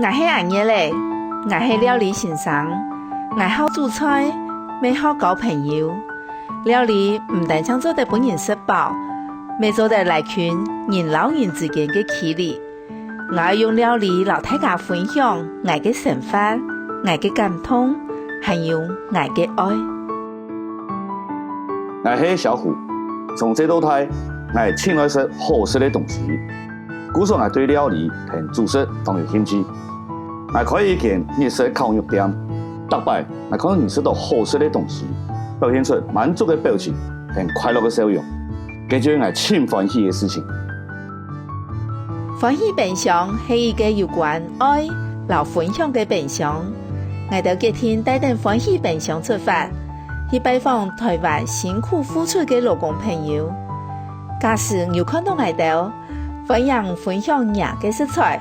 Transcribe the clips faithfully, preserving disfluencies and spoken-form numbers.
𠊎係阿月仔，𠊎係料理先生，𠊎好煮菜，乜好交朋友。料理毋單淨做得分人食飽，乜做得拉近人摎人之間个距離。𠊎愛用料理摎大家分享𠊎个生活、𠊎个感動，還有𠊎个愛。 𠊎係小虎，從細到大，𠊎盡愛食好食个東西。故所𠊎對料理同煮食當有興趣。𠊎開一間日式烤肉店，逐擺𠊎看到人食到好食个東西，表現出滿足个表情同快樂个笑容，這就係𠊎盡歡喜个事情。 歡喜冰箱係一個有關愛摎分享个冰箱。𠊎兜決定帶等歡喜冰箱出發，去拜訪臺灣辛苦付出个勞工朋友。假使你有看到𠊎兜，歡迎分享若个食材，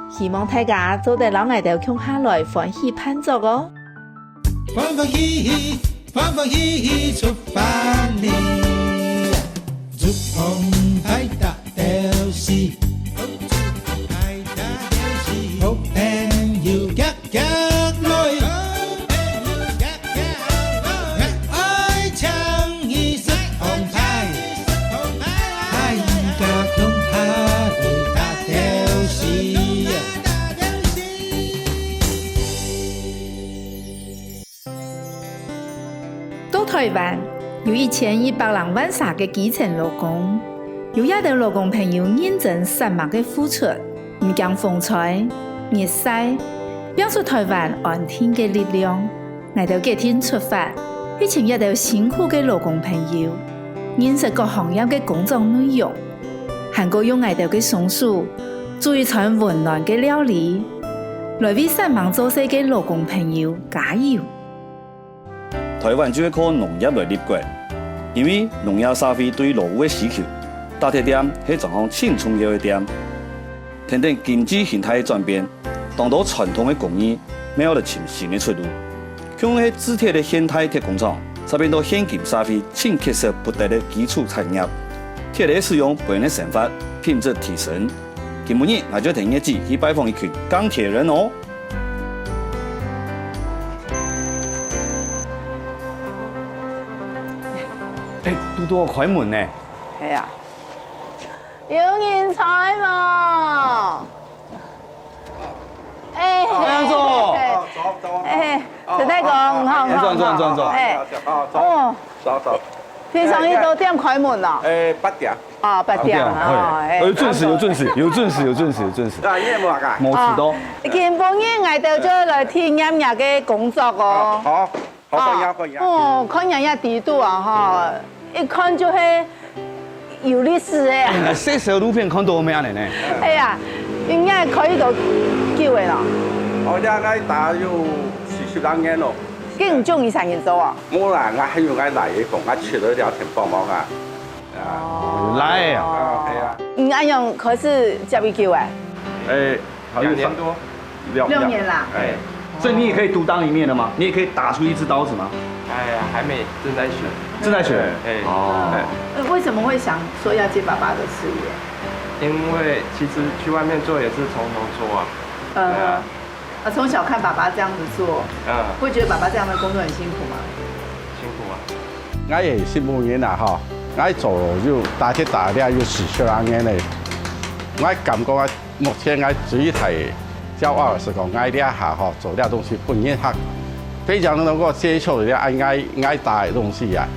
希望大家做得摎𠊎兜共下來歡喜辦桌哦！ 歡歡喜喜，歡歡喜喜出發哩！竹筒派大頭絲，竹筒派大頭絲，好朋友遽遽來，好朋友遽遽來，𠊎愛請你食紅派，大家共下來大頭絲。 到臺灣，有一千一百零萬儕个基層勞工，有這兜勞工朋友認真殺猛个付出，毋驚風吹、日曬，拚出臺灣安定个力量。𠊎兜決定出發，去尋這兜辛苦个勞工朋友，認識各行業个工作內容，還過用𠊎兜个雙手，煮一餐溫暖个料理，來為殺猛做事个勞工朋友加油。 臺灣就係靠農業來立國，因為農業社會對勞務个需求，打鐵店係莊項盡重要个店。跈等經濟形態个轉變，當多傳統个工藝乜愛來尋新个出路。像係製鐵个現代鐵工廠，就變到現今社會盡缺少不得个基礎產業。鐵个使用分人个生活品質提升。今晡日，𠊎就跈月姊去拜訪一群鋼鐵人哦。 哎，堵堵好開門呢。係啊，有人在無？哎，早上好。哎，陳大哥，你好，你好，哎，坐，坐，坐，坐。哎，哦，坐，坐。平常你都點開門哦？哎，八點。 哦，八點啊，哦，哎，哎，有準時，有準時，有準時，有準時，有準時。啊，你也無啊？無遲到。哦，今晡日𠊎兜就來體驗若个工作哦。好，好，歡迎，歡迎。哦，看若个地圖啊，吼，一看就係有歷史个啊。哎，細細路片看到咩呢？哎呀，應該可以都久个咯。哦，這𠊎打有四十零年咯。 該毋就你一儕人做哦？無啦，𠊎還有𠊎倈仔个工，𠊎出來了先幫忙啊。啊。哦，倈仔啊。啊，係啊。你恁樣開始接幾久啊？哎，兩年多。兩，六年啦。哎。所以你也可以獨當一面了嗎？你也可以打出一支刀子嗎？哎呀，還沒，正在學。正在學？哎。哦。哎。那為什麼會想說要接爸爸的事業？因為其實去外面做也是從頭做啊。嗯。對啊。 啊，從小看爸爸這樣子做，嗯。會覺得爸爸這樣的工作很辛苦嗎？辛苦啊。𠊎係新埔人啊，吼，𠊎做有打鐵打了有四十零年了。𠊎感覺啊，目前𠊎最大驕傲係講，𠊎這下吼，做這東西分人客，非常能夠接受這𠊎，𠊎，𠊎打个東西啊，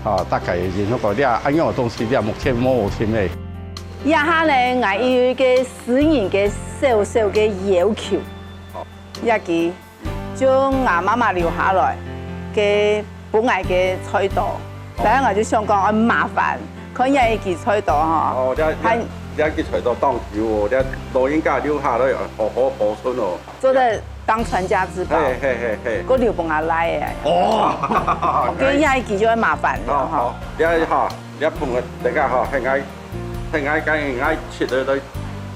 吼，大家認為講這恁樣个東西，這目前無尋个。這下呢，𠊎有一個私人个小小个要求。 這支就𠊎媽媽留下來，該分𠊎个菜刀。本來𠊎就想講，哎，麻煩，看這一支菜刀吼。哦，這，這，還這支菜刀當久哦，這老人家留下來，好好保存哦。做得當傳家之寶。嘿，嘿，嘿，嘿。還留分𠊎倈仔。哦。OK，這一支就會麻煩了吼。好，好，這吼，這分𠊎大家吼，係𠊎，係𠊎，該𠊎切來，來，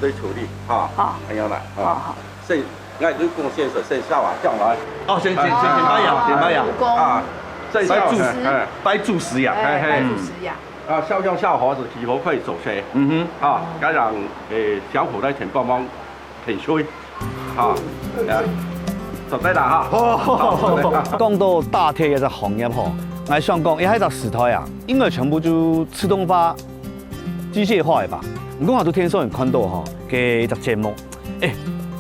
來處理，哈。好。恁樣啦，哈。好，好。 先，𠊎就講先說，先燒啊，上來。哦，先，先，先，先擺啊，先擺啊。啊，先燒，擺主食，哎，哎。擺主食呀。哎，哎，哎。擺主食呀。啊，燒香燒火是祈福可以做事。嗯哼。啊，加上，誒，小虎來先幫忙添水。好，呀，做得啦哈。好，做得啦。講到打鐵這隻行業吼，𠊎想講，這下隻時代啊，應該全部就自動化、機械化个吧？毋過𠊎都聽所有人看到吼，該隻節目，誒，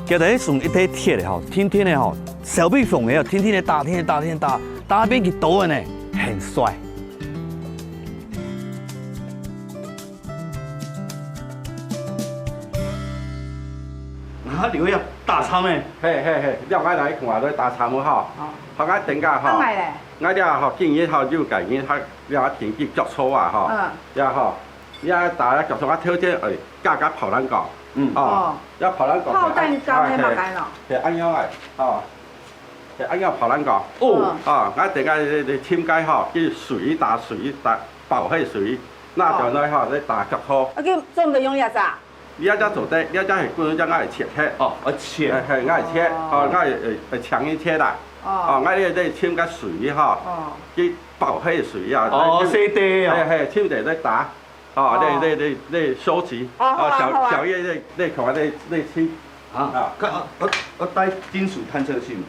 佢兜係用一垤鐵个吼，天天个吼，小蜜蜂个，天天个打，天天打，天天打，打到變幾多个呢，很帥。 啊，你有要打叉咩？嘿嘿嘿，了，𠊎來看下，來打叉無吼？好。好，𠊎等下吼。啊，來咧。𠊎這吼，今日吼，有个人吼，了天氣足燥啊吼。嗯。了吼，你愛打了腳痛啊，頭先，哎，加加泡蛋糕。嗯。哦。哦。要泡蛋糕。泡蛋糕，嘿，嘿，係麼个咯？嘿，恁樣哎，哦。嘿，恁樣泡蛋糕。哦。嗯。啊，𠊎等下你，你尋个吼，去水打水打，泡个水，拿轉來吼，哦。再打腳泡。啊，佢做毋得用這隻啊？ 你這隻做得，你這隻係滾，這隻愛切忒。哦，愛切。係，係，愛切，哦。哦，愛，呃，呃，強一切啦。哦。哦，𠊎這，這浸个水哈，哦。去泡个水啊，哦，來浸，洗地哦。係，係，浸咧再打，哦，哦。這，這，這，這收集，哦，好啊，哦，小，好啊。小葉這，這看這，這浸。啊，啊。看，啊，啊，啊，帶金屬探測器嘛。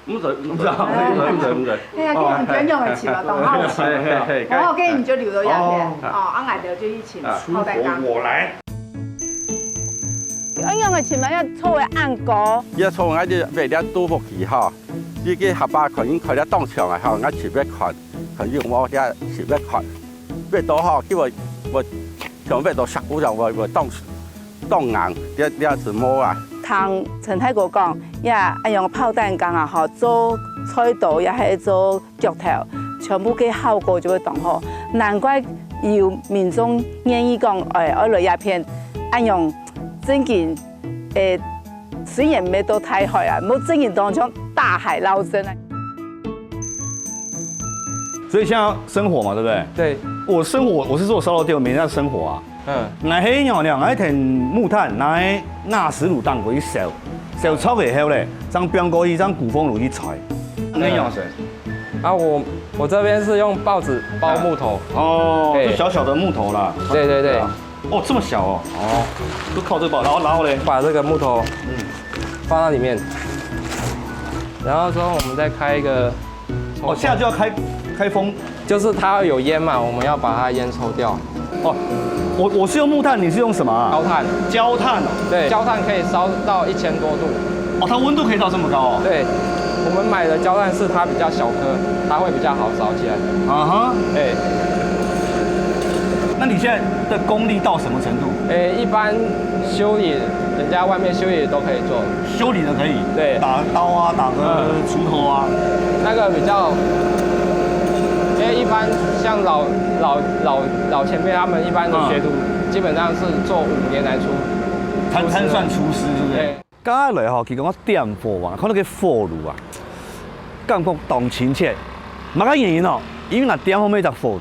毋使，毋使，毋使，毋使，毋使。哎呀，哦，你很專業的尋啊，當好奇。嘿，嘿，嘿，哦，OK，你就留到這片，哦。哦，啊，𠊎兜就去尋，啊。好，大家。出火我來。哎呀，𠊎尋啊，要臭的暗哥。你要臭，𠊎就買了多福气哈，你去下巴可能開了當強啊哈，𠊎特別看，可能我這特別看，別多哈，叫我，我，像別多石鼓上，我，我當 當硬，這，這係無啊。聽陳大哥講，這恁樣泡蛋糕啊，吼，做菜刀也係做鉸頭，全部个效果就會當好。難怪有民眾願意講，哎，愛來這片，恁樣正經，誒，雖然無到大海啊，無正經當像大海撈針啊。所以現在要生火嘛，對不對？對。我生火，我是做燒肉店，我每天要生火啊。 嗯。𠊎係仰呢，𠊎係㧯木炭，拿个瓦斯爐當過去燒，燒著以後咧，正放過去，正鼓風爐去炊。恁樣樣式。啊，我，我這邊是用報紙包木頭。哦，對。就小小的木頭啦。對，對，對。對啊。哦，這麼小哦。哦。就靠這包，然後，然後咧？把這個木頭，嗯。放到裡面，然後之後我們再開一個 哦，現在就要開，開封。就是它有煙嘛，我們要把它煙抽掉。哦，我，我是用木炭，你是用什麼啊？焦炭。焦炭哦。對，焦炭可以燒到一千多度。哦，它溫度可以到這麼高哦。對，我們買的焦炭是它比較小顆，它會比較好燒起來。啊哈。哎。那你現在的功力到什麼程度？哎，一般修理，人家外面修理都可以做。 修理的可以，對。打刀啊，打個，嗯。鋤頭啊。那個比較，因為一般像老，老，老，老前輩他們一般的學徒，嗯。基本上是做五年來出，才，才算廚師，是不是？對。剛剛來吼，佢講點火啊，看到个火爐啊，感覺當親切。麼个原因哦？因為𠊎店後面一隻火爐，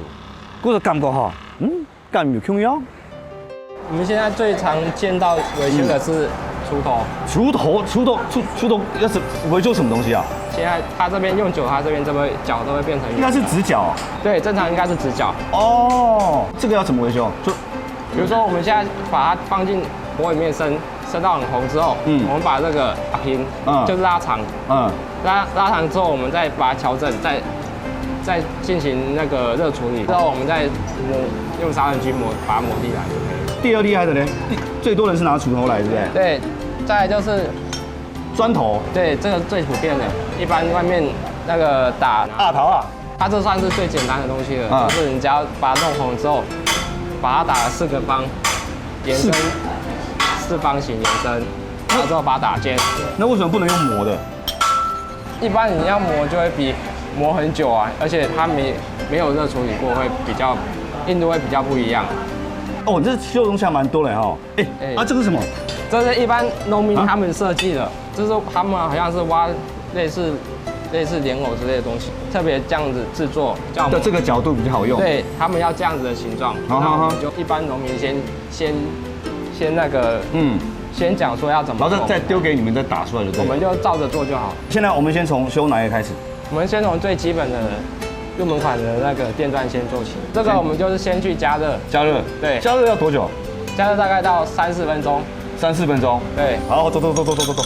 故所感覺吼，嗯， 敢有共樣？我們現在最常見到維修的是鋤頭。鋤頭，鋤頭，鋤，鋤頭要是維修什麼東西啊？現在它這邊用久，它這邊就會，角都會變成圓的。應該是直角哦。對，正常應該是直角。哦，這個要怎麼維修？就比如說我們現在把它放進火裡面生， 升到很紅之後，嗯。我們把這個打平，嗯。就是拉長。嗯。拉，拉長之後，我們再把它調整，再，再進行那個熱處理，之後我們再磨，用砂輪機磨，把它磨地板就可以了。第二厲害的呢？第，最多人是拿鋤頭來，對不對？對，再來就是磚頭。對，這個最普遍的，一般外面那個打。鋁頭啊。 它這算是最簡單的東西了，啊。就是你只要把它弄紅之後，把它打了四個方，延伸四，四方形延伸，然後之後把它打尖。那為什麼不能用磨的？一般你要磨就會比磨很久啊，而且它沒，沒有熱處理過，會比較，硬度會比較不一樣。哦，你這修的東西還蠻多的哈。哎，哎。啊，這個是什麼？這是一般農民他們設計的。啊。 就是他們好像是挖類似，類似蓮藕之類的東西，特別這樣子製作，叫我們的這個角度比較好用。對，他們要這樣子的形狀，好，好，好。那我們就一般農民先，先，先那個，嗯。先講說要怎麼做，然後再，再丟給你們再打出來就對了。我們就照著做就好。現在我們先從修哪一個開始？我們先從最基本的入門款的那個電鑽先做起。這個我們就是先去加熱。加熱？對。加熱要多久？加熱大概到三四分鐘。三四分鐘？對。好，走，走，走，走，走，走，走。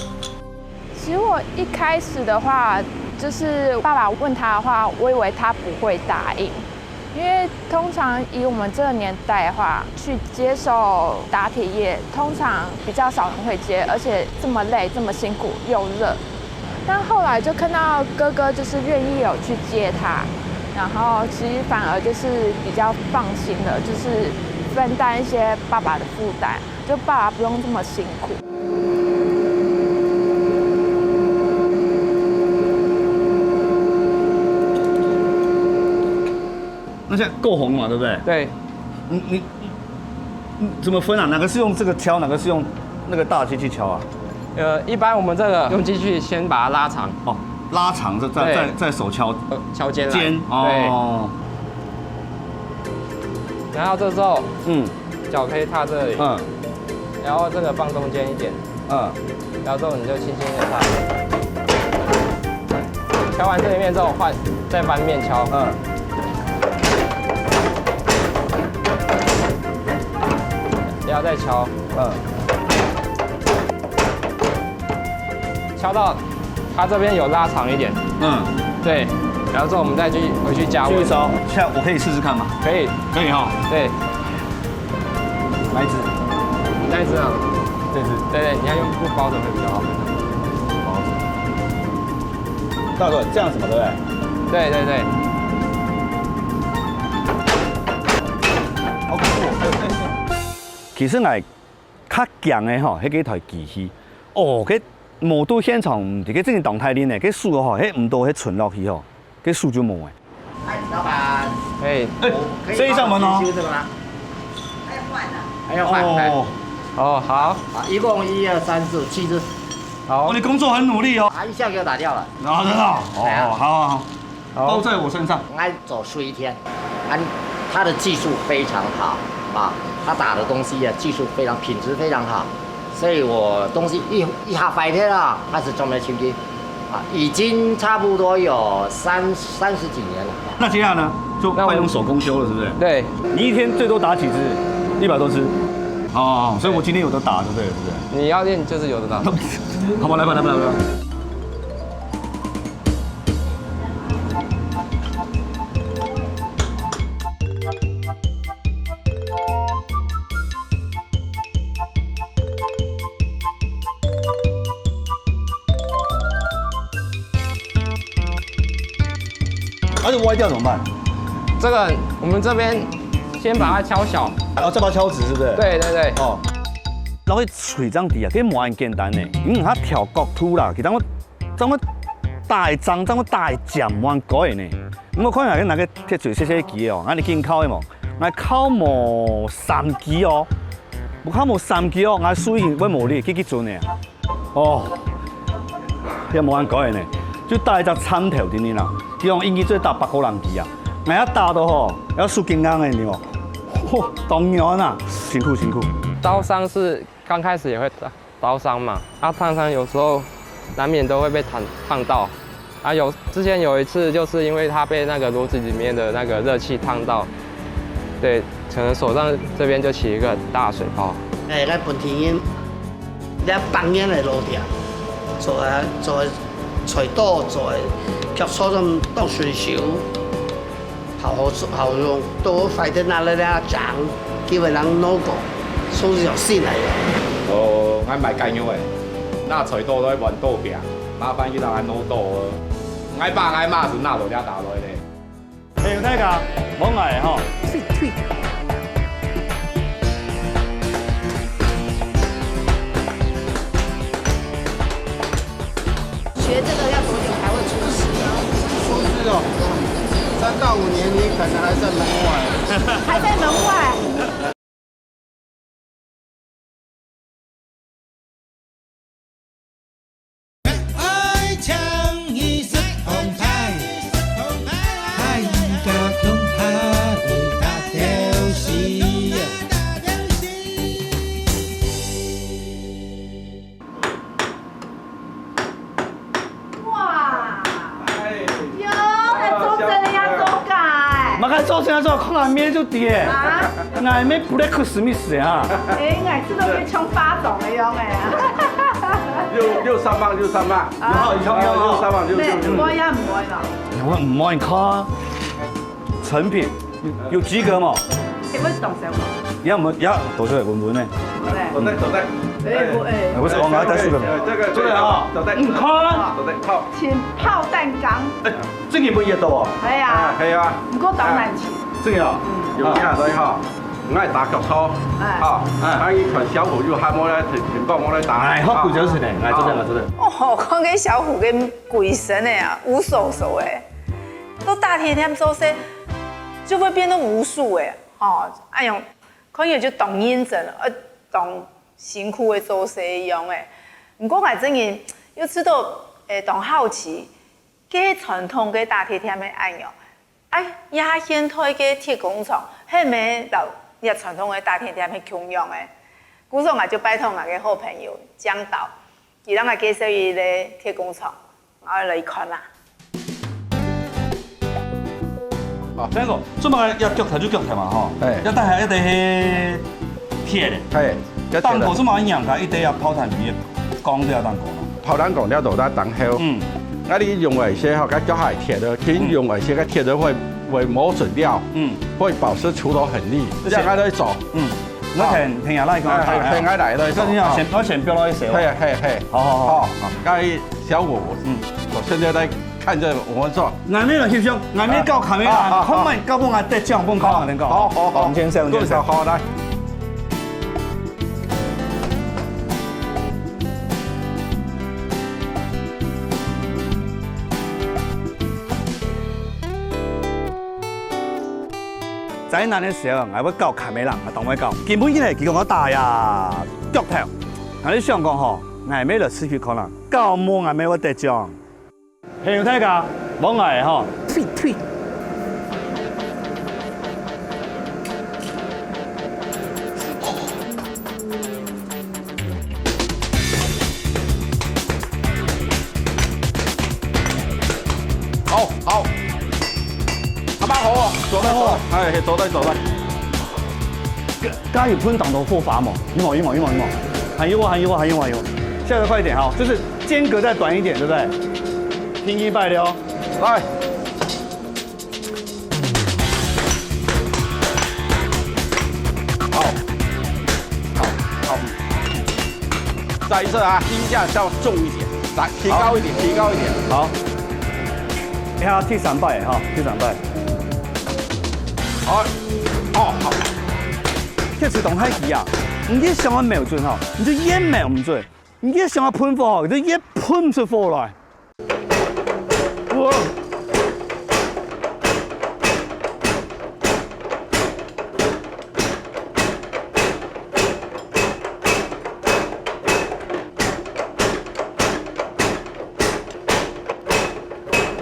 其实我一开始的话，就是爸爸问他的话，我以为他不会答应，因为通常以我们这个年代的话，去接手打铁业，通常比较少人会接，而且这么累、这么辛苦又热。但后来就看到哥哥就是愿意有去接他，然后其实反而就是比较放心了，就是分担一些爸爸的负担，就爸爸不用这么辛苦。那现在够红了嘛，对不对？对，你你你怎么分啊？哪个是用这个敲，哪个是用那个大机器敲啊？呃，一般我们这个用机器先把它拉长，哦，拉长再再对再再手敲呃敲尖来。尖哦，对，然后这时候嗯脚可以踏这里，嗯然后这个放中间一点，嗯，然后之后你就轻轻的踏。敲完这一面之后换再翻面敲，嗯，不要再敲，嗯，敲到它这边有拉长一点，嗯，对，然后之后我们再去回去加温，继续烧。现在我可以试试看吗？可以，可以哈，对，哪一只？你再这样，这只。对对，你要用布包着会比较好。大哥，这样什么对不对？对对对，好酷哦！其实我较强的吼，迄个台机器，哦，个模度现场，毋知个真正动态呢，个手吼，迄毋到迄伸落去吼，个手就无诶。哎，老板，哎，哎，可以这一扇门哦帮我修这个吗？还要换啊？还要换。哎哦，哦好，啊，一共一二三四五七只。好哦，，你工作很努力哦。啊，一下给我打掉了。啊，真的哦，哦，好好好，好包在我身上。我做水电，俺他的技术非常好啊，他打的东西啊技术非常品质非常好，所以我东西一一下坏掉了，他是专门清洁啊，已经差不多有三三十几年了。那接下来呢，就那我换用手工修了，是不是？对，你一天最多打几只？一百多只。哦，所以我今天有得打，对不对？对不对？你要练就是有的打。好吧，来吧，来吧，来吧。而且歪掉怎么办？这个我们这边先把它敲小，然后再把它敲直，是不是？。对对对，哦，然后吹这样底啊，这蛮简单的，因为它调角度啦，其实我怎么大张，怎么大讲，蛮高的呢。我看下那个铁锤细细机哦，那你紧敲的嘛，那敲无三支哦，我敲无三支哦，那水会无力，去去准的。哦，也无人改呢，就带一只参头定定啦。比方英语最大八个人机啊，那要打到吼，要输金刚的你哦，嚯，当然啊，辛苦辛苦。刀伤是刚开始也会刀伤嘛，啊烫伤有时候难免都会被烫烫到，啊有之前有一次就是因为他被那个炉子里面的那个热气烫到，对，可能手上这边就起一个大水泡。哎，咱本地人，了百年的老店，做个做个菜刀，做个脚草种当顺手，好好好用，都坏在那了了讲，基本上弄过，收拾小心来的。哦，俺买雞肉的，拿菜刀來換刀柄，麻煩去拿俺老刀哦。俺爸俺媽是拿到這打來的。哎，有那个啊，我买吼。学这个要多久才会出师啊？出师哦，三到五年你可能还在门外。还在门外。哇！哟，還做真个呀，做假个？嘛，該做成做看下面就知个，啊？那面不得Christmas啊。哎，𠊎知道你像巴掌个樣个啊。六六三萬就三萬，啊，有，有，有，有三萬就，就，就。毋會也毋會啦。毋會，你看，成品有，有及格無？會當少無？也毋會，也，倒出來穩穩个。對。做得，做得。哎，不，哎。哎，我是講，我再試個。哎，這個，做得啊。做得。你看。做得，好。請泡蛋羹。哎，這個不也到啊？係啊。哎，係啊。毋過當難請。哎，這個啊。嗯。有影，所以吼。 𠊎打腳操，哎。吼，哎。啊，一款小火就還無來，挺，挺棒，無來打。哎，好，啊。鼓掌先呢，來，做得，來，做得。哦，看該小虎个規身个啊，烏嗖嗖个，到大鐵店做事，就會變到烏手个，吼，哎喲，看起來就當認真，呃，當辛苦个做事一樣个。毋過𠊎真个又試著，誒，當好奇，該傳統个大鐵店个恁樣， 哎，這下現代个鐵工廠，係毋係摎這傳統个大鐵店係共樣个？故所𠊎就拜託𠊎个好朋友江導，佢摎𠊎介紹一個鐵工廠，𠊎來看啦。啊，這個，做麼个要腳頭就腳頭嘛，吼？哎。要帶還要帶係鐵个。哎，要鐵个。當初做麼个人家一定要泡炭比較光的要當光啊？泡炭光了，都在當後。嗯。啊，你用个一些吼，該腳下鐵的，其實用个一些个鐵的會 會磨損掉，嗯。會保持鋤頭很利，這樣。這樣來做。嗯，我聽，聽下來講，哎，哎，哎，聽下來，來做。這你要先，我先標了一些哦。嘿，嘿，嘿。好，好，好。好，該小虎，嗯。我現在在看這，我們做。𠊎們來翕相，𠊎們搞camera，啊，啊，啊，看覓搞分𠊎得獎，分看下能夠。好，好，好。我們先生，我們先生。好，好，來。 災難个時候，𠊎會搞camera，𠊎當會搞。今晡日呢，佢講𠊎打呀，腳頭。𠊎就想講吼，𠊎乜來試試看啦，搞無𠊎乜會得獎。朋友大家，幫𠊎吼。退，退。 好，好。阿爸好哦，走了，走了。哎，走了，走了。加，加油噴當多火花嘛，有沒有，有沒有，有沒有？還有啊，還有啊，還有啊，還有。下一個快一點哈，就是間隔再短一點，對不對？拼一百六。來。 好，好，好。再一次啊，音量要重一點，來，提高一點，好。提高一點。好。哎呀，第三擺哈，第三擺。好，哦，好。鐵絲當大支啊，你越想愛瞄準哈，你就越瞄毋準；你越想愛噴火吼，你就越噴毋出火來。 哇！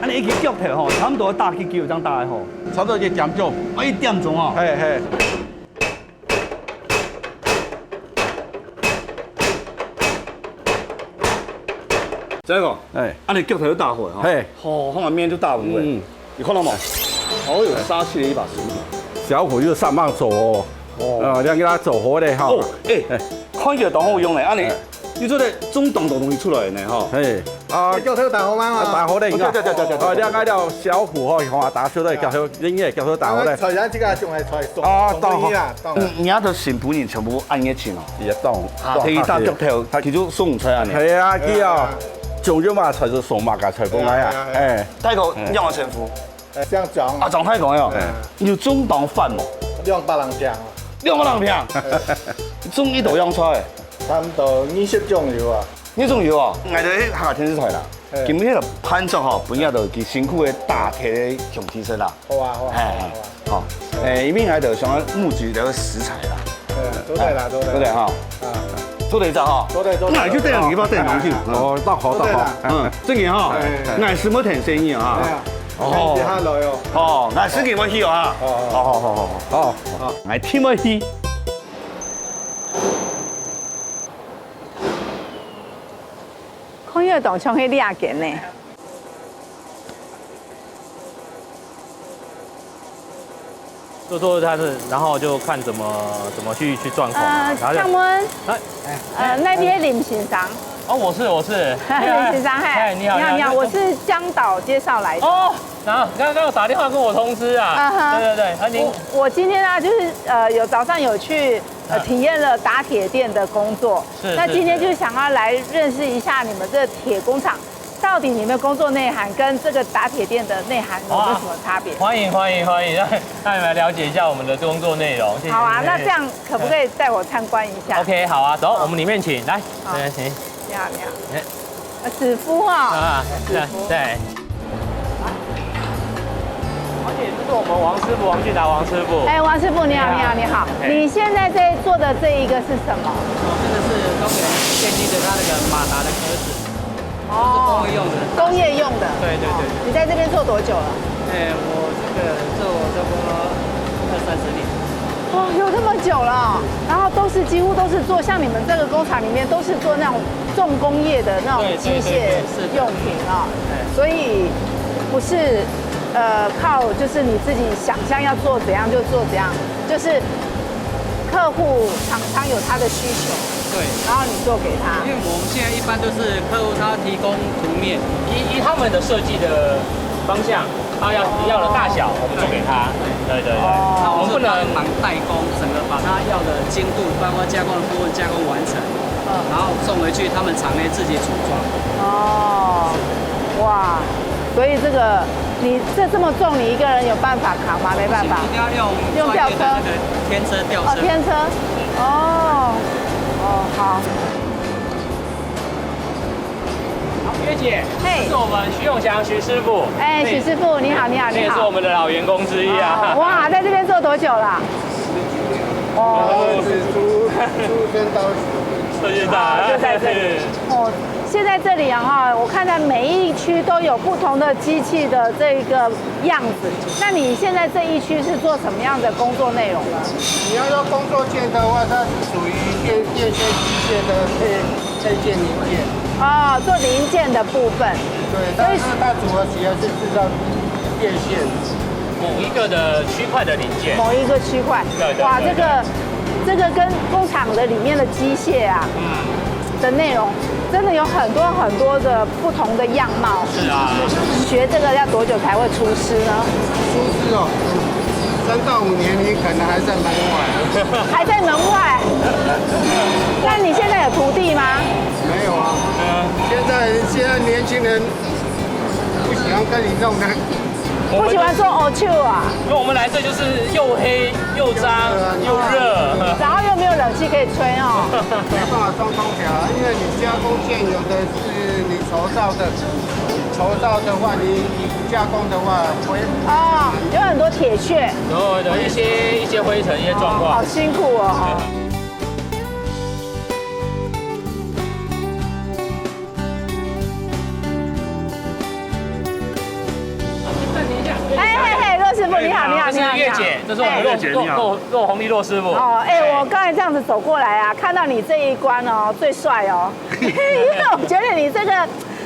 恁樣一支腳頭吼，差不多打幾久正打得好？差不多一點鐘。啊，一點鐘哦。嘿，嘿。 這個，哎。啊，你腳頭就打好了哈。嘿。吼，後面就打好了。嗯。你看到嗎？好有殺氣的一把手。小虎又上棒走哦。哦。啊，你看他走活的哈。哦，哎，哎。看起來當好用的，啊，你，哎。你做得種當多東西出來呢，哈。嘿。 啊，腳頭打好嗎？啊，打好了，你看。對，對，對，對，對，對。啊，這個叫小虎吼，吼，打出來，腳頭，人家腳頭打好了。菜啊，這個種个菜，送，啊，送分你啦，當然。嗯，你看到新婦人全部恁熱情哦。也當，啊，當客氣。第一隻腳頭，佢就送菜啊，呢。係啊，佢啊，哎呀。種種嘛菜就送嘛，个菜分𠊎啊，哎呀，哎呀。哎。大哥，哎。你仰般稱呼？哎，姓張。啊，張大哥喲。哎。你有種當多無？兩百零坪。兩百零坪？哎。種幾多樣菜？差不多二十種有啊。 你種有哦，𠊎兜係客家電視台啦，嘿。今日个伴奏吼，分這兜佢辛苦个打鐵个鄉親啦。好啊，好啊，嘿，好啊，好啊。好，誒，因為𠊎兜想要募集這個食材啦。嗯，做得啦，做得啦。做得哈。啊。做得一隻哈。做得，做得。那就這樣，你把電筒去。哦，到好，到好。做得啦。嗯，這個哈，哎，哎。𠊎係無聽生意啊。哎呀，哦。等一下來哦。哦，𠊎係無去啊。哦，哦。好，好，好，好，好。哦。𠊎聽無去。 看起來當像係這間呢。做做看是，然後就看怎麼，怎麼去，去狀況啊，呃，然後就，請問，哎，呃，哪位係林先生？哦，我是，我是。先生，嘿。哎，你好，你好，你好，你好。我是江导介绍来的。哦，然后刚刚有打电话跟我通知啊。嗯哼。对，对，对，啊，您我，我今天呢，就是，呃，有早上有去，呃，嗯。体验了打铁店的工作。是，那今天就是，是。想要来认识一下你们这铁工厂，到底你们工作内涵跟这个打铁店的内涵有没有什么差别？哇，欢迎，欢迎，欢迎，让，让你们了解一下我们的工作内容，谢谢。好啊，那这样可不可以带我参观一下？OK，好啊，走，好。我们里面请，来，好。来，请。你好，你好。哎。呃，师傅哈。啊，师傅。对，对。而且这是我们王师傅，王俊达王师傅。哎，王师傅，你好，你好，你好。哎。你现在在做的这一个是什么？哦，这个是东元电机的它那个马达的壳子。 哦，工业用的。工业用的。对，对，对。哦，你在这边做多久了？哎，我这个做差不多二三十年。哦，有那么久了哦。然后都是，几乎都是做，像你们这个工厂里面都是做那种重工业的那种机械用品啊。对，对，对，对，是的。所以不是，呃，靠就是你自己想象要做怎样就做怎样，就是客户厂商有他的需求，对。然后你做给他。因为我们现在一般都是客户他提供图面，依，依他们的设计的方向，他要，要的大小，我们做给他。对，对，对。哦。那我们不能，我们是帮忙代工，整个把他要的精度，包括加工的部分加工完成，嗯。然后送回去他们厂内自己组装。哦，哇，所以这个，你这这么重，你一个人有办法扛吗？没办法。不行，一定要用用吊车。专业的那个天车吊车。哦，天车。哦，哦，好。好，月姐，嘿。这是我们徐永祥徐师傅。哎，对。徐师傅，你好，你好，你好。这也是我们的老员工之一啊。哦，哇，在这边做多久了？哦。我是出，出生到死。谢谢大家。哦，就在这里。哦，现在这里啊，哈，我看到每一区都有不同的机器的这个样子。那你现在这一区是做什么样的工作内容呢？你要说工作间的话，它是属于电，电线机械的配，配件零件。哦，做零件的部分。对，所以但是它主要主要是制造电线。某一个的区块的零件。某一个区块。对，对，哇，对，这个，对。这个跟工厂的里面的机械啊，嗯。的内容，真的有很多很多的不同的样貌。是啊。学这个要多久才会出师呢？出师哦，三到五年，你可能还在门外。还在门外？那你现在有徒弟吗？没有啊。嗯。现在，现在年轻人不喜欢跟你弄的。不喜欢做黑手啊？因为我们来这就是又黑又脏又热。然后又没有冷气可以吹哦。没办法装空调啊，因为你加工件有的是你酬照的，酬照的话，你，你不加工的话，灰。哦，有很多铁屑。有，有一些，一些灰尘，一些状况。哦，好辛苦哦。哎，嘿，嘿，洛师傅，你好，你好，你好，这是月姐，你好。这是我们洛，哎。月姐，你好。洛，洛，洛宏利洛师傅。哦，哎，哎。我刚才这样子走过来啊，看到你这一关哦，最帅哦。因为我觉得你这个，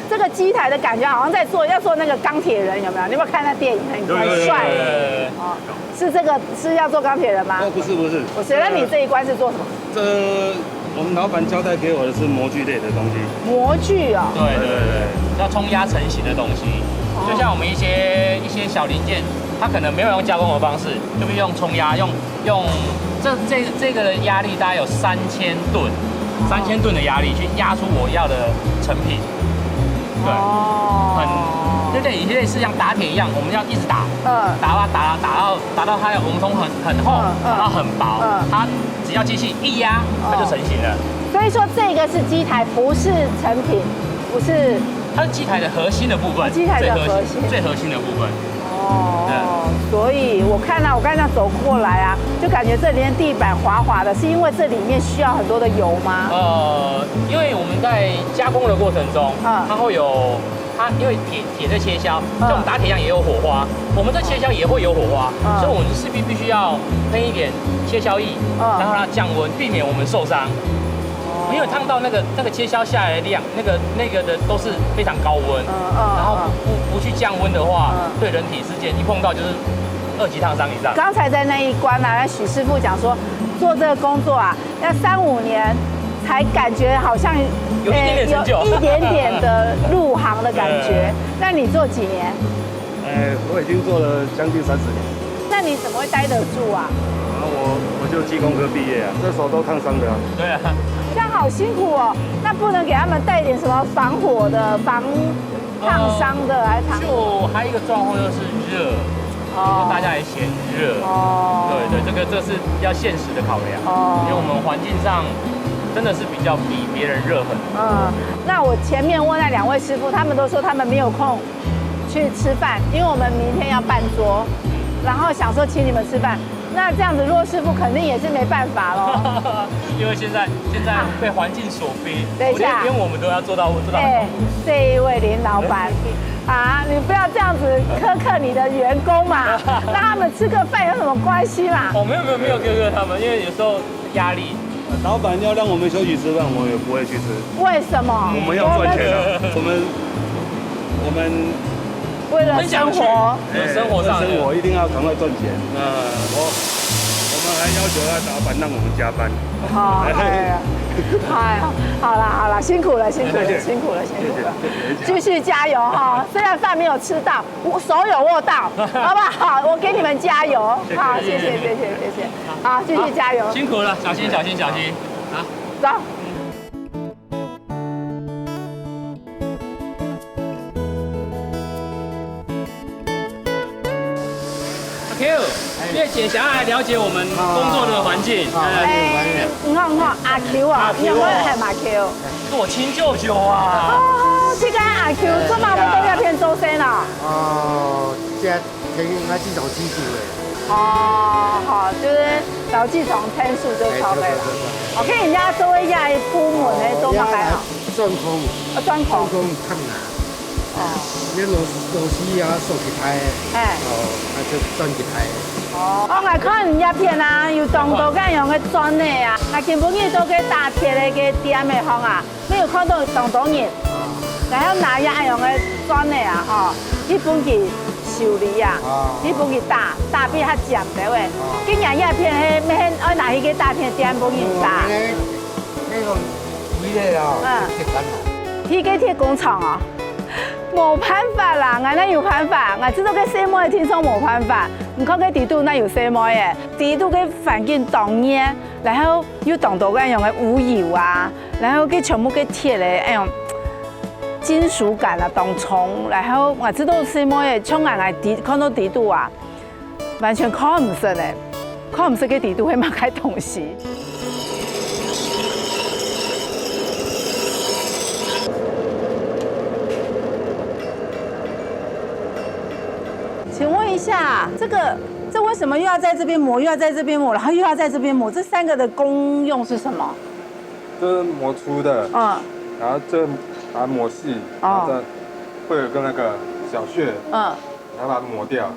这个机台的感觉好像在做，要做那个钢铁人，有没有？你有没有看那电影？很，有，有，有，很帅。有，有，有。哦，是这个，是要做钢铁人吗？哦，不是，不是。不是，那你这一关是做什么？这，我们老板交代给我的是模具类的东西。模具哦。对，对，对，要冲压成型的东西。哦。就像我们一些，一些小零件，它可能没有用加工的方式，就是用冲压，用，用，这，这，这个的压力大概有三千吨，三千吨的压力去压出我要的成品。对。哦。很，就类似，类似像打铁一样，我们要一直打，嗯。打啊打啊，打到，打到它的，我们从很，很厚，嗯，嗯。打到很薄，嗯。它只要机器一压，它就成型了。哦。所以说这个是机台，不是成品，不是。它是机台的核心的部分，哦，机台的核心。最核心，最核心的部分。哦，嗯。所以我看到，我刚才走过来啊，就感觉这里面地板滑滑的，是因为这里面需要很多的油吗？呃，因为我们在加工的过程中，嗯。它会有，它因为铁，铁在切削，嗯。像我们打铁一样也有火花，我们在切削也会有火花，嗯。所以我们势必必须要喷一点切削液，嗯。让它降温，避免我们受伤。哦。因为烫到那个，那个切削下来的量，那个，那个的都是非常高温，嗯，嗯，然后不，嗯。不，不去降温的话，嗯。对人体 时间一碰到就是二级烫伤以上。刚才在那一关啊，那许师傅讲说，做这个工作啊，要三五年才感觉好像有一点点成就。哎，有一点点的入行的感觉。那你做几年？哎，我已经做了将近三十年。那你怎么会待得住啊？啊，我，我就技工科毕业啊，这手都烫伤的啊。对啊。这样好辛苦哦。那不能给他们带点什么防火的、防烫伤的，还是防就还有一个状况就是热，哦。大家也嫌热。哦。对，对，这个，这是比较现实的考量。哦。因为我们环境上真的是比较比别人热很多。嗯，那我前面问那两位师傅，他们都说他们没有空去吃饭，因为我们明天要办桌，然后想说请你们吃饭。那这样子，洛师傅肯定也是没办法咯。因为现在，现在被环境所逼，等一下。连，连我们都要做到，做到很痛苦。哎，这一位林老板，啊，你不要这样子苛刻你的员工嘛，让他们吃个饭有什么关系嘛？哦，没有，没有，没有苛刻他们，因为有时候压力。老板要让我们休息吃饭，我也不会去吃。为什么？我们要赚钱啊，我们，我们为了生活。很想去，有生活上的。哎，生活一定要赶快赚钱。嗯。我，我们还要求他老板让我们加班。好，哎呀，哎呀，好啦，好啦，辛苦了，辛苦了，谢谢。辛苦了，辛苦了。谢谢，谢谢。继续加油哈，虽然饭没有吃到，我手有握到，好不好？我给你们加油。谢谢。好，谢谢，谢谢，谢谢。好，继续加油。辛苦了，小心，小心，小心。好。走。阿 Q，月姐想要来了解我们工作的环境。啊，哎，你好，你好，阿 Q 啊，阿 Q 哦。你有没有喊阿 Q？是我亲舅舅啊。哦，这个阿 Q，做嘛我们都要骗周深啊。哦，这 可以，我至少清楚了。哦，好，就是老技从天数就超过了。哎，对，对，对，对。OK，人家做一下铺门的，做嘛还好。哦，钻孔。啊，钻孔。钻孔烫啊。哦。那螺丝，螺丝啊，收起来。哎。哦，那就钻起来。哦，我来看人家片啊，有当多个用个钻的啊，那根本你都个打铁的个店的方啊。 你有看到當多人，然後拿一恁樣个磚仔啊，吼，去分佢修理啊，啊。去分佢打，打畀佢尖兜仔。啊。今年這片係，愛拿去个打鐵店分佢打。嗯，該，該个圍仔啊，嗯。鐵工啊。去个鐵工廠啊，無辦法啦，𠊎哪有辦法，𠊎知道个細妹聽說無辦法，毋過个底肚哪有細妹仔，底肚个環境當熱，然後又當多恁樣个烏油啊。 然後佢全部个鐵个，哎喲，金屬感啊，當重。然後𠊎知道細妹仔，像𠊎，𠊎底，看到底肚啊，完全看毋識呢，看毋識个底肚係麼个東西。請問一下，這個，這為什麼又要在這邊磨，又要在這邊磨，然後又要在這邊磨？這三個的功用是什麼？ 這是磨粗的，嗯。然後這把它磨細，哦。然後再會有個那個小穴，嗯。然後把它磨掉。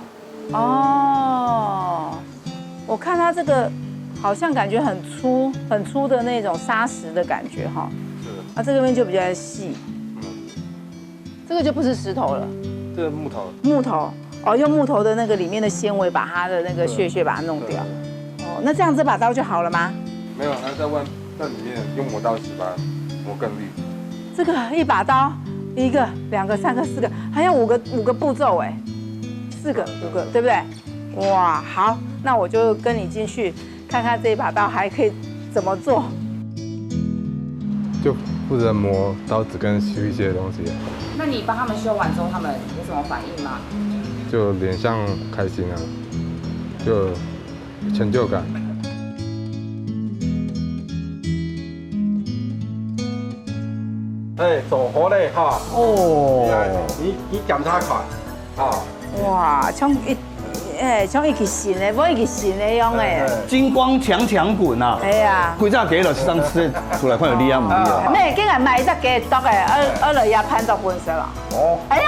哦，我看它這個好像感覺很粗，很粗的那種砂石的感覺哈。是。啊，這個邊就比較細。嗯。 這個就不是石頭了。這是木頭。木頭，哦，用木頭的那個裡面的纖維把它的那個屑屑把它弄掉。對。哦，那這樣這把刀就好了嗎？沒有，還要在外，在裡面用磨刀石把它磨更利。這個一把刀，一個、兩個、三個、四個，還要五個，五個步驟哎，四個，五個，對不對？ 哇，好，那我就跟你進去看看這一把刀還可以怎麼做。就負責磨刀子跟修一些東西。那你幫他們修完之後，他們有什麼反應嗎？就臉上開心啊，就有成就感。哎，做好了哈。哦。你，你檢查看，啊。哇，像一 哎，像一支線个，無一支線个樣个。哎，哎。金光強強滾啊！哎呀。幾隻雞卵生出來，看有厲害無厲害啊？咩，竟然買一隻雞啄个，愛，愛來這辦桌分食啊？哦。哎呀，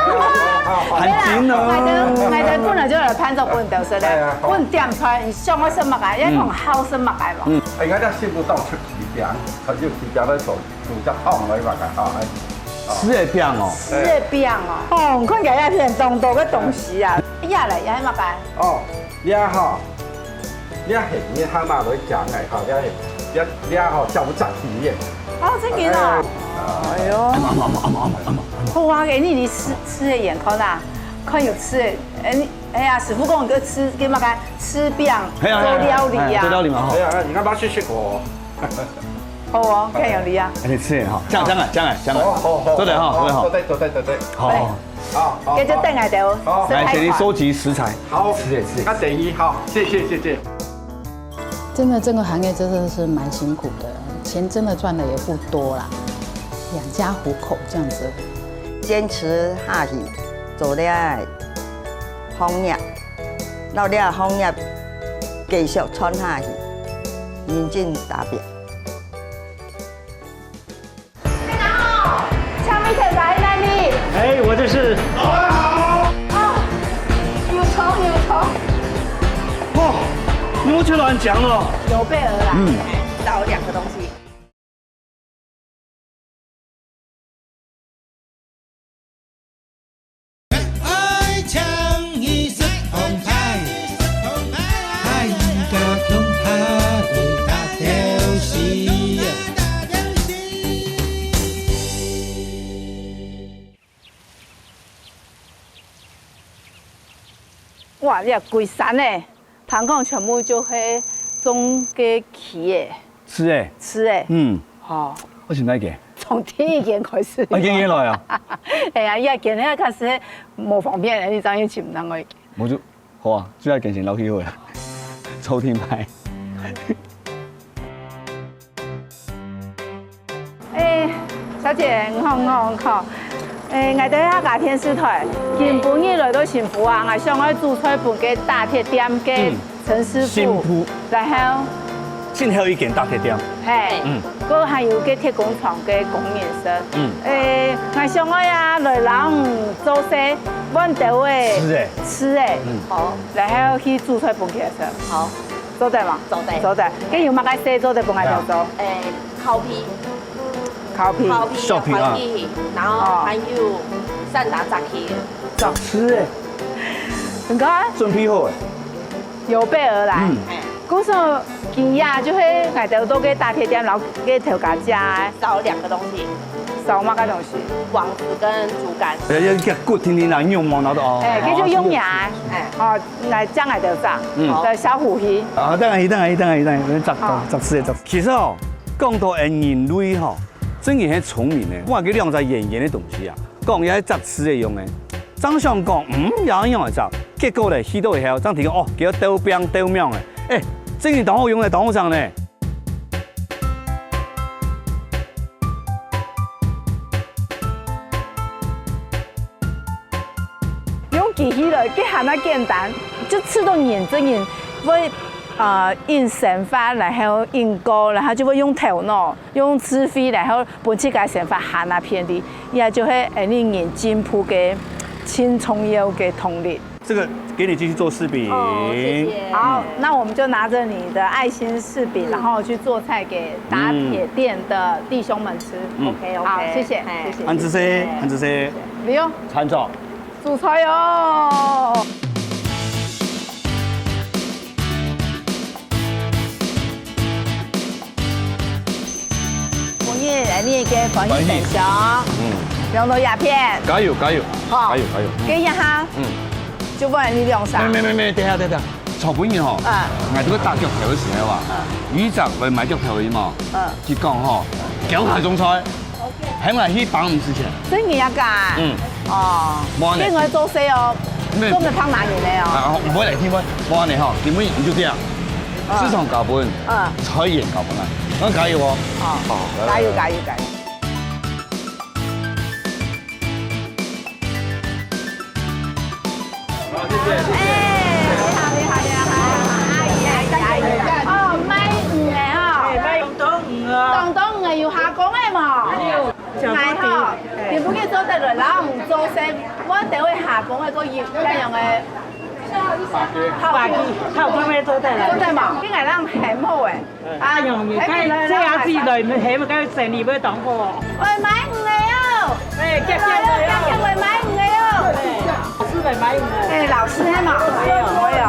還緊哦。𠊎兜，𠊎兜本來就來辦桌分食个，哎呀，好。分點菜，你想愛食麼个，也講好食麼个無？嗯。哎，𠊎這食物當出奇餅，佢就奇餅來做。 煮隻湯來嘛，啊，哎。哦。食个餅哦。食个餅哦。哦，你看起來也係當多个東西啊。哎呀嘞，也係麼个？哦，這吼，這係你阿媽來講个吼，這係，這，這吼，小隻體驗。哦，真个哦。哎哟。好啊，給你，你試，試个眼看啊，看有試个。哎，你，哎呀，師傅講你个試，叫麼个？試餅，係啊，係啊，做料理啊。係啊，做料理嘛，吼。哎呀，你看，試食哦。好哦，看有理啊。哎，你試个吼，這樣，這樣啊，這樣啊，這樣啊。好，好，好，做得吼，好，做得吼。做得，做得，做得。好。好，好，該就等下頭，好。來，請你收集食材。好，試个，試个。那等一，好，謝謝，謝謝。 真的，這個行業真的是蠻辛苦的，錢真的賺的也不多啦，養家糊口這樣子。堅持下去，做這个行業，到這个行業繼續傳下去，認真打拚。 大家好，請問頭家在哪位？哎，我這是。哦，有蟲，有蟲。哦，牛却卵醬哦。有備而來。嗯。少兩個東西。愛請你食紅牌，愛一個紅牌，大條絲。 哇，這歸山呢，聽講全部就係種个柿仔。柿仔。柿仔。嗯。吼。我先來个。從第一間開始。啊，間間來啊。哎呀，這間呢，確實無方便，你這樣尋人个。無就，好啊，最後間先落去好了。抽屜牌。 哎，小姐，你好，你好，你好。哎，𠊎兜係客家電視台，今晡日來到新埔啊，𠊎想愛煮菜分該打鐵店个陳師傅，嗯。新埔。然後，新埔一間打鐵店。嘿，嗯。過還有个鐵工廠个工人室。嗯。哎，𠊎想愛啊，來摎你做事，換兜仔，吃欸。吃欸。嗯。好，然後去煮菜分佢食。好。 做得無？做得。做得。該有麼个事做得分𠊎兜做？哎，烤皮。烤皮。烤皮，小皮啊。烤皮，然後還有散打炸雞。炸雞欸。你看。準備好欸。有備而來。嗯。哎。故所今夜就係𠊎兜到該打鐵店，然後該頭家家欸。少兩個東西。少麼个東西？網子跟竹竿。哎，要，要骨挺挺啊，用毛拿到哦。哎，該就用牙。哎。哦， 來將𠊎兜炸，嗯。來消火氣。啊，等下去，等下去，等下去，等下去，炸，好。炸，炸吃的，炸。其實哦，講到人類吼，真个係聰明个，看這兩隻圓圓个東西啊，講也係炸吃个用个。正想講，嗯，也恁樣來炸，結果咧，去到以後，正聽講，哦，叫做豆餅、豆苗个。哎，真个當好用个，當好食呢。 用機器來，該還較簡單，就試著人，真人會，呃，用想法，然後用腦，然後就會用頭腦，用智慧，然後分自家想法還較便利，這就係，呃，你人進步个盡重要个動力。 這個給你繼續做柿餅。哦，謝謝。好，那我們就拿著你的愛心柿餅，嗯。然後去做菜給打鐵店的弟兄們吃。嗯。OK，OK。好，謝謝，哎。謝謝。恁仔細，恁仔細。不用。餐桌。煮菜哦。今日，哎，你个歡喜分享。歡喜。嗯。用到這片。加油，加油。好。加油，加油。嗯。跟一下。嗯。 就分你兩儕。沒，沒，沒，沒，等下，等下。昨晡日吼，啊。𠊎這个打腳頭个時候啊，嗯。有一隻來買腳頭个嘛，嗯。佢講吼，腳頭種菜，還愛去幫你使錢。真个啊？嗯。哦，無恁呢。另外做事哦，沒有。做个幫男人的哦。啊，毋會來聽我，無恁呢吼，今晡日你就這樣，嗯。市場交分，嗯。菜園交分啊，𠊎加油哦。好，好，加油，來，來，來。加油，加油。 哎，你好，你好，你好，阿姨，阿姨，阿姨。哦，賣魚个哦。哎，賣東東魚哦。東東魚有下工个無？哎呦，講不定。哎。你毋係做得來，然後做事，𠊎等會下工个，過有恁樣个。話題，話題會做得來。做得無？你愛恁樣喊好欸。 哎喲，你看這下子來，你還不該整理，不會擋火。喂，買魚个哦！哎，夾夾來哦！夾夾來買魚个哦！哎，老師來買魚个。哎，老師來嘛，哎喲。哎喲，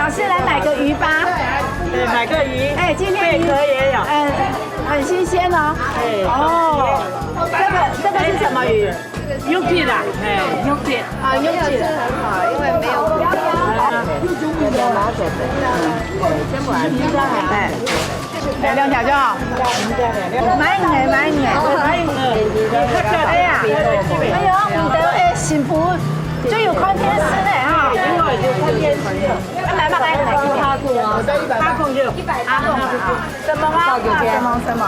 老師來買個魚吧。哎，買個魚。哎，今天魚，貝殼也有。哎，哎，很新鲜哦。哎，哦，这个这个是什么鱼？Yuki 啦，哎，Yuki。啊，Yuki。因为没有。哎，两条就好。买鱼，买鱼。哎呀，哎呦，你的哎幸福就有看电视呢哈。有看电视。要买嘛，买什么？阿公就。阿公啊。 什么啊？什么什么？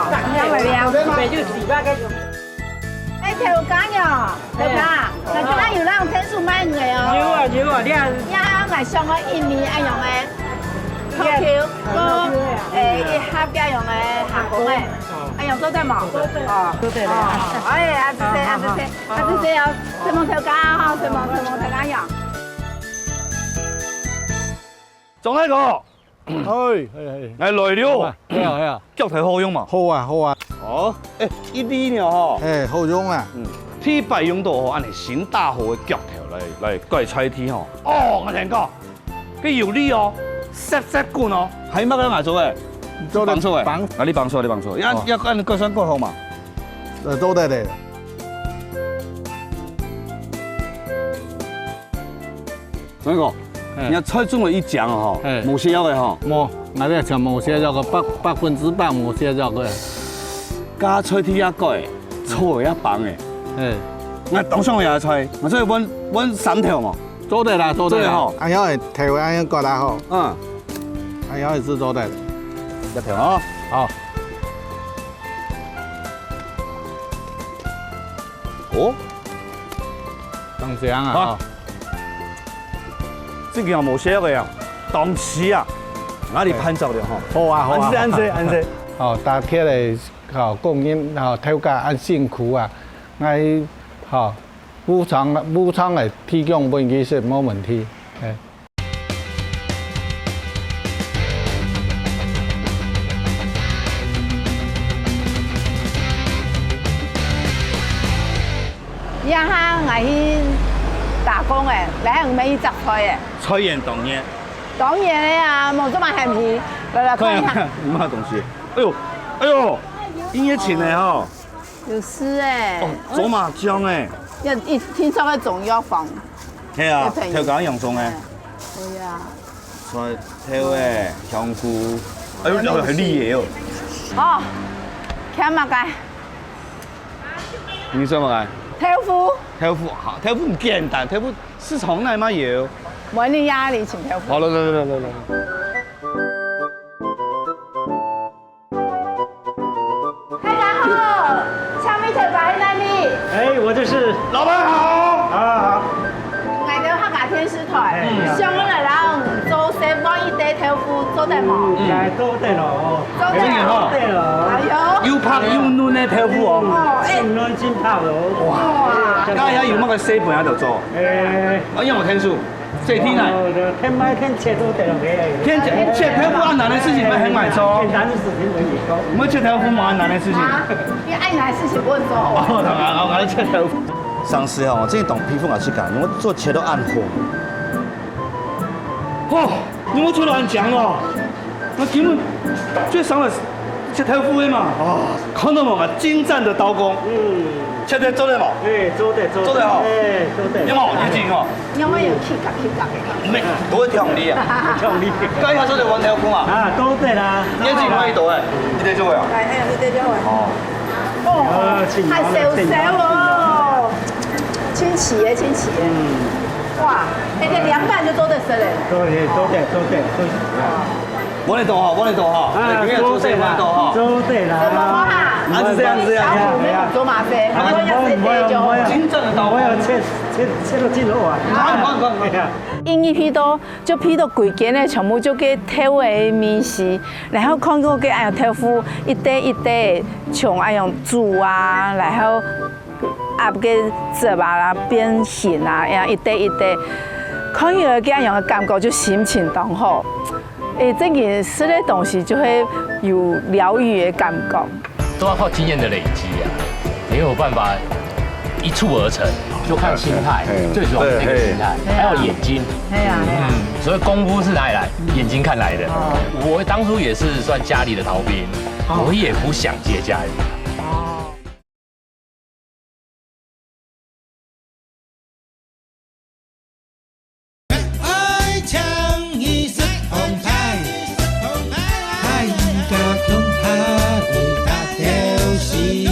哎，头家呀，头家，那这个有人天数买鱼哦。有啊有啊，你看。呀，买上个一米，哎用个，Q Q，个，哎，一盒个用个，韩国个，哎用做得吗？做得。哦，做得。哎，啊这些，啊这些，啊这些哦，什么头家哈，什么什么头家呀？张大哥，哎哎哎，来来了。哎呀哎呀，脚头好用嘛？好啊好啊。哦，哎，一粒呢吼。哎，好用啊。嗯，第一擺用到吼，恁呢新打好个腳頭來來改菜地吼。哦，我同你講，佢有利哦，濕濕滾哦，還有麼个愛做个？做得幫手个，幫，啊你幫手，你幫手，要要按你計算過後嘛。呃，做得的。 三哥，哎，你看菜種了一講吼，哎，無瀉藥个吼。無，𠊎這講無瀉藥个，百百分之百無瀉藥个。加菜地也改，草也幫誒。哎，𠊎當想也菜，𠊎所以問問三條嘛。做得啦，做得啦。做得吼。哎呀，頭哎，哎呀，過來吼。嗯，哎呀，也是做得。一條哦。好。 哦，當這樣啊，好。這个無寫个呀，當時啊，哪裡拍照的哈？好啊，好啊。恁仔，恁仔，恁仔。哦，打鐵个，好，工人，好，頭家恁辛苦啊，𠊎，好，補償，補償个提供分佢食，無問題。哎。 這下𠊎去打工誒，來，𠊎們去摘菜誒。菜園當熱。當然了啊，無做麼个閒去，來來看一下。看一下，有麼个東西？哎喲，哎喲，音樂琴誒吼。 有詩誒。哦，走馬薑誒。要一聽說个中藥房。係啊，个朋友。頭家用中誒。哎，對啊。蒜頭誒，香菇。哎喲，哎喲，還綠葉哦。哦，看麼个？你說麼个？豆腐。豆腐，好，豆腐很簡單，豆腐市場內嘛有。問你哪裡尋豆腐？好了，來來來來來。 大家好，請問頭家在哪裡？哎，我就是。老闆好。好，好，好。𠊎兜客家電視台，哎，想愛來摎你做事換一垤豆腐，做得無？嗯，來，做得咯。做得。真个吼。做得咯。哎喲。又白又嫩个豆腐哦。哦，哎。真嫩真白哦。哇。哇。該下有麼个成本愛做？哎。啊，用我天數。 這地泥。哦，對，天買天切都得了，哎。天切，切豆腐恁難个事情，毋係很難做。簡單个事情而已，哦。毋係切豆腐嘛，恁難个事情。啊，你愛難个事情毋好做。哦，當然，𠊎愛切豆腐。上次哦，這當佩服𠊎自家，因為做切到恁好。哦，你有做到恁靚哦。 𠊎根本最想个切豆腐个嘛。哦，看到無嘛，精湛个刀工。嗯。切得做得無？哎，做得，做得。做得哦。哎，做得。有無？有勁哦。因為有去夾去夾个。沒，都會調理啊。調理。該下做得換豆腐嘛。啊，都對啦。眼睛看一朵哎，一直做啊。哎，哎，一直做哎。哦。哦，啊，請，還燒燒哦。請。 清洗耶，清洗耶。嗯。哇，哎，這涼拌就做得食嘞。做得，做得，做得，做得。無你懂哈，無你懂哈。啊，哎，你也做得啦，做得啦。怎麼啦？啊，是這樣，是這樣。小虎沒有做嘛，噻，他說要是這種。不會，不會，不會。真正的刀工。我要切，切，切到盡好啊。快，快，快，快。哎呀。一入去到，就鼻到歸間个全部就該豆个味緒，然後看到該哎呀豆腐一垤一垤，像哎樣煮啊，然後 鴨个汁啊，變形啊，呀，一垤一垤，看起來這樣个感覺就心情當好。誒，正經食个東西就會有療癒个感覺。都要靠經驗的累積啊，沒有辦法一蹴而成，就看心态，哎，最主要是这个心态，对，还有眼睛。哎呀，哎呀。嗯，所以功夫是哪里来？眼睛看来的。哦。我当初也是算家里的逃兵，哦。我也不想接家里。哦。 愛請你食紅牌，大家共下去打鬥敘。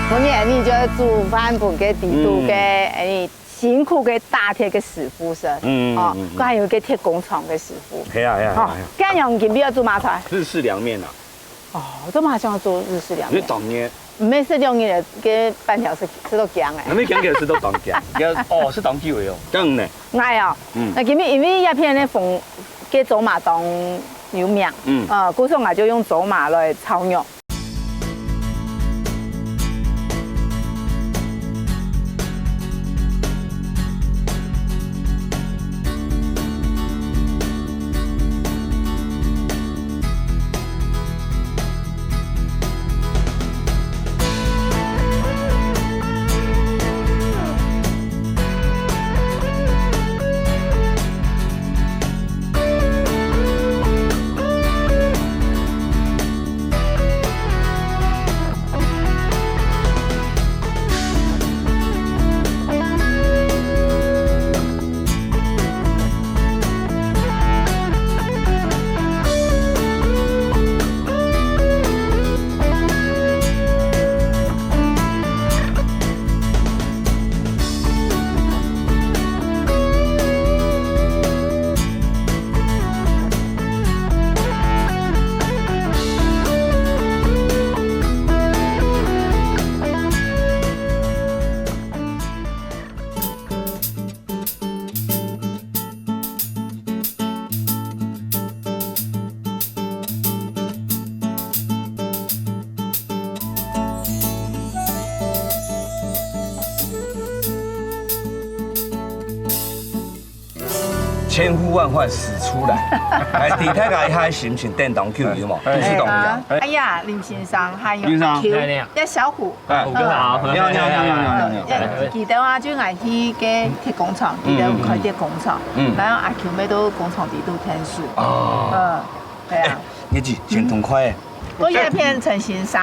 昨日你就煮飯分个底肚个，嗯。哎，辛苦个打鐵个師傅是，嗯，哦，嗯，嗯。還有个鐵工廠个師傅。係啊，係啊，係啊，哦，係啊。恁樣今晡日愛做麼个菜？日式涼麵啊。哦，做麼个想愛做日式涼麵？因為當熱。毋係食兩日个粄條食，食到驚欸。毋係驚个，食到當驚。哦，食當久个哦。當然呢。𠊎哦，嗯。那今晡日因為這片个風，个走馬當有名，嗯。呃，故所𠊎就用走馬來炒肉。 千呼萬喚始出來，來，知大家一下心情，顛倒就有嘛，哎。就是當樣。哎呀，林先生，還有林先生。阿Q，哎，你好。這小虎。哎，虎哥好。你好，你好，你好。哎，記得啊，就𠊎去个鐵工廠，記得開鐵工廠，嗯。然後阿Q乜都工廠裡肚𢯭手。哦。嗯，對啊。哎，日子真痛快欸。 𠊎這片陳先生，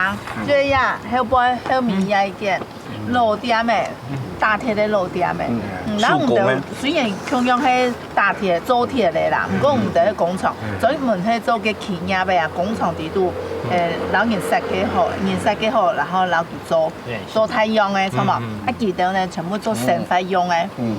就係後背後面這一間老店欸，打鐵个老店欸。嗯，然後毋得，手工个。雖然共樣係打鐵、做鐵个啦，毋過毋得係工廠，專門係做个企業个啊，工廠裡肚，呃，摎人設計好，人設計好，然後摎佢做，做大樣个，著無？啊，佢兜呢，全部做生活用个。嗯。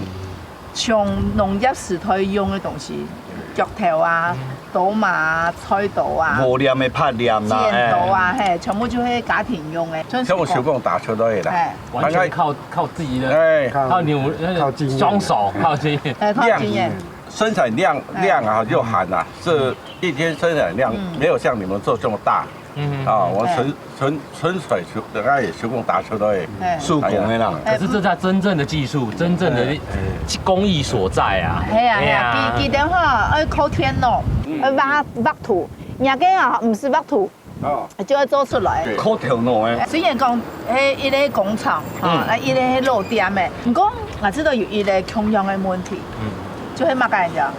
像農業時代用个東西，钁頭啊、刀嫲啊、菜刀啊、磨鐮个、拍鐮啊，剪刀啊，哎。嘿，全部就係家庭用个。像我手工打出來个啦。哎。完全靠，靠自己的，哎。靠牛，那個靠經驗。雙手，靠經驗。哎，靠經驗。量，生產量，哎。量啊，就喊啊，這一天生產量沒有像你們做這麼大。嗯。啊，我純，哎。 純，純粹手，人家也手工打出來个，哎。手工个啦。哎。可是這才真正的技術，真正的工藝所在啊。係啊，係啊，哎呀。佢，佢等吼，愛靠電腦，愛畫，畫圖，人家个啊，毋使畫圖，哦。就愛做出來。對。靠頭腦个。雖然講，係一個工廠，吼，嗯。啊，一個老店个，毋過，𠊎知道有一個共樣个問題，嗯。就係麼个，你知道？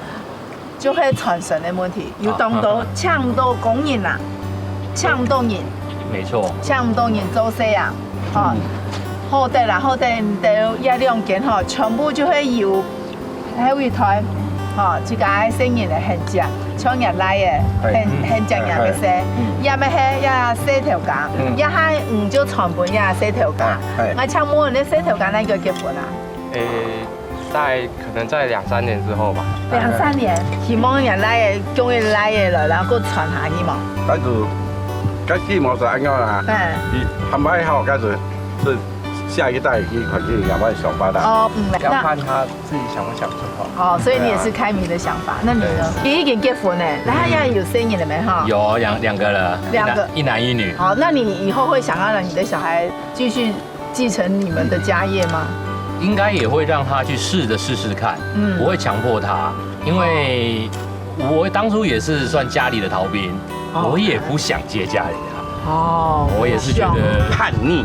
就係傳承个問題，有當多，啊，請毋到工人啊，請毋到人，沒錯。請毋到人做事啊，吼，嗯。好得啦，好得你兜這兩間吼，全部就係由後一代，吼，自家个細人个痕跡，像𠊎倈仔，哎，痕，痕跡𠊎个事，哎，哎，嗯。也乜係這細頭家，嗯。也還毋就傳分這細頭家。哎，哎。𠊎請問你細頭家哪個結婚啊？ 誒，在，可能在兩三年之後吧。兩三年，希望𠊎倈仔，終於倈仔來，然後過傳下去嘛。但是，該時無係恁樣啦。嗯。佢坦白好，該時係下一代也可以也蛮想法的，哦，嗯，要看他自己想不想就好。哦，所以你也是开明的想法。那你呢？你已经结婚了，那他现在有生意了没哈？有两两个了，两个，一男一女。好，那你以后会想要让你的小孩继续继承你们的家业吗？应该也会让他去试着试试看，嗯，不会强迫他，因为我当初也是算家里的逃兵，哦，我也不想接家里的。哦，我也是觉得叛逆，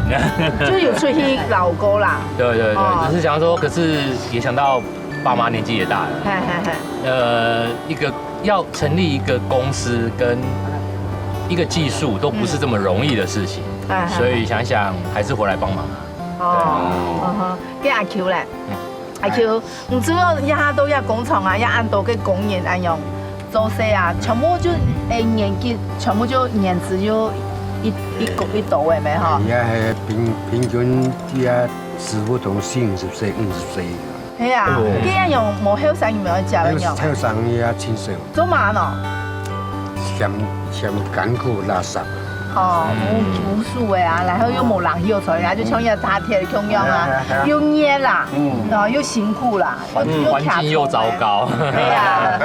就是有出去老沟啦。对对对，哦，只是想说，可是也想到爸妈年纪也大了，嘿嘿嘿，呃，一个要成立一个公司跟一个技术都不是这么容易的事情，哎，所以想想还是回来帮忙。哦，嗯哼，跟阿 Q 嘞，阿 Q，你知道一下都要工厂啊，要恁多个工人恁样做事啊，全部就，哎，年纪全部就年纪就一一个一斗个咩哈？也系平平均也师傅同四五十岁、五十岁。系啊，哦，这样有冇后生有没有讲了有？后生也清秀。做嘛呢？嫌嫌艰苦垃圾。哦，无无数个啊，然后又冇人要出来，就像一个大铁共样啊，又热啦，嗯，然后又辛苦啦，又又环境又糟糕。对呀，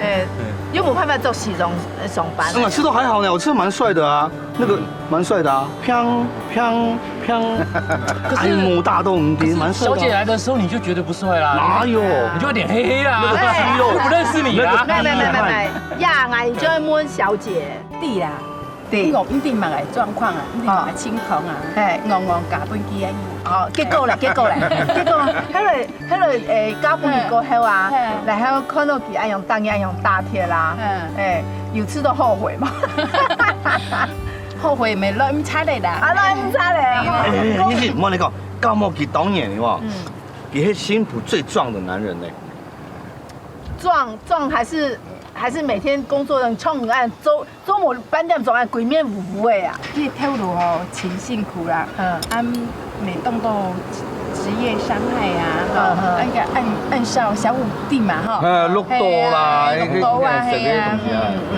哎，又没办法做西装上班。那吃都还好呢，我吃的蛮帅的啊，那个蛮帅的啊，砰砰砰，哎，某大豆，嗯，蛮帅的啊。小姐来的时候你就觉得不帅啦，哪有？你就有点黑黑啦，那个肌肉不认识你啦。没没没没没，呀，俺就要摸小姐。对啦，对，你讲你哋嘛个状况啊，你哋嘛个情况啊，哎，戇戇嫁分佢啊。哦，结果咧，结果咧，结果，迄个迄个诶，交朋友过后啊，然后看到佢爱用当然用大铁啦，哎，有次都后悔嘛。后悔没乱差的啦。啊，乱差嘞。哎，你是莫你讲，高莫吉当年的话，嗯，也是新埔最壮的男人呢。壮壮还是还是每天工作人冲案周周末班长总爱鬼面舞舞的啊。这个套路哦，挺辛苦啦。嗯，啊，每动到职业伤害啊，哈，嗯嗯，那个暗暗少小五弟嘛，哈，呃，绿豆啦，哎呀，绿豆啊，那个，哎呀，那个东西啊。嗯嗯，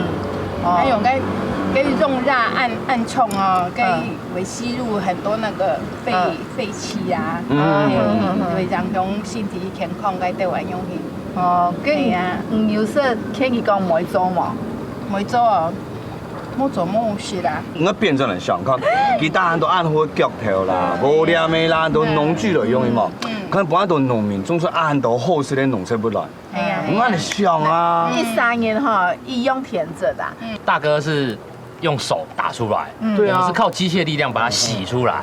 哦，还有该该用辣暗暗冲哦，该会吸入很多那个废废气啊，嗯，对，对，让用身体健康该对外用品。哦，跟你有说，可以讲没做嘛？没做哦。 莫做莫事啦。我变成了想看，其他很多暗火脚头啦，无聊没啦，都农具了用的嘛。看不然都农民种出很多好食的农作物来。哎呀，我跟你想啊，一三年哈，一用田子啦。大哥是用手打出来，对啊，我们是靠机械力量把它洗出来，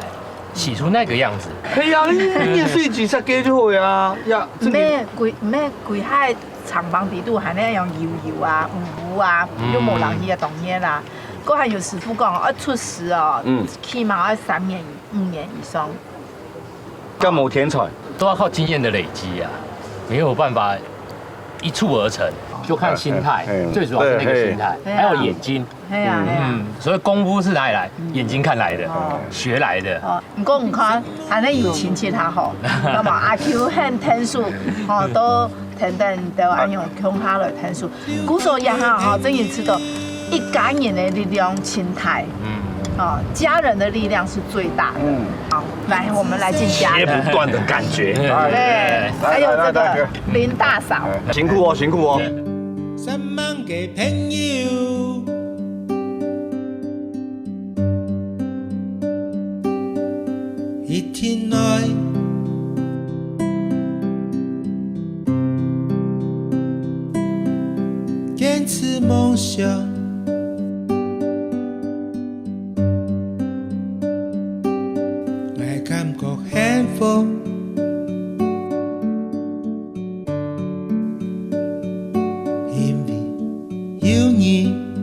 洗出那个样子。哎呀，你你也是几十个就好呀，呀，这个咩鬼咩鬼害厂房底肚还那样油油啊、污污啊，又没人去啊，当然啦。 过还有师傅讲，要出师哦，嗯，起码要三年、五年以上。干某天才都要靠经验的累积啊，没有办法一蹴而成，就看心态，哎，哎，最主要是那个心态，对，还有眼睛。哎呀，哎呀，嗯，所以功夫是哪里来？眼睛看来的，学来的。哦，你讲你看，还能有亲戚他好，那么阿 Q 很天数，哦，都 等等，都要用共下来谈说。故所一下哈，真正知道一家人的力量真大，嗯，哦，家人的力量是最大的。嗯，好，来，我们来进家人。接不断的感觉。对，还有这个林大嫂，辛苦哦，辛苦哦。三万个朋友，一天来。 坚持梦想。我感觉幸福，因为有你。